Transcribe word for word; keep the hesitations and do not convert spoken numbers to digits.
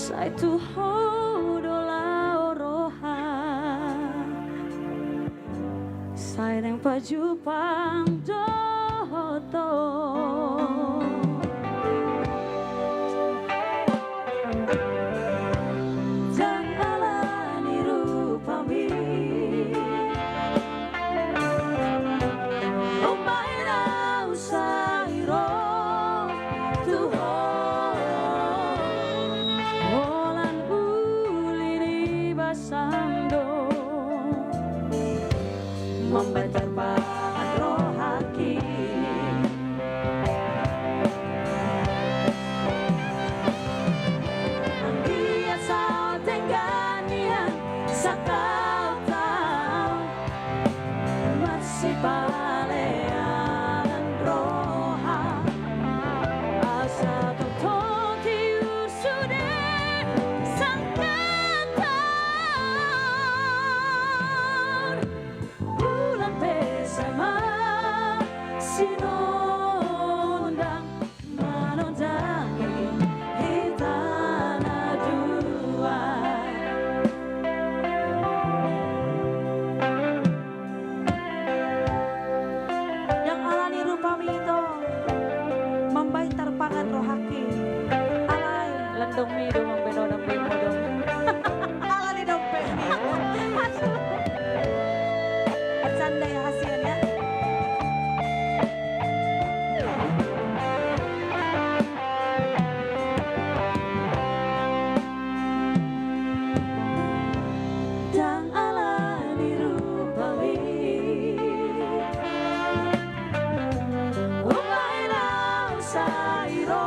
Sai tu Ho do laho roha, sai naeng pajumpang dohot Ho. Ndang ala ni rupami, umbahen ahu sai ro tu Ho. Holan uli ni basam do mambahen tarpangan rohangki. Anggiat saut denggan nian sangkap taon, marsipalean roha, asa tongtong tiur sude sangkap taon. Bulan pe sai manondang, manondangi hita na dua. Ndang ala ni rupami ito mambahen tarpangan rohangki. Alai. Landong mi do mambahen on, mambahen modom. Ala ni dompet mi. Aduh. Bercanda ya, hasian ya. Ndang ala ni rupami, umbahen ahu sai ro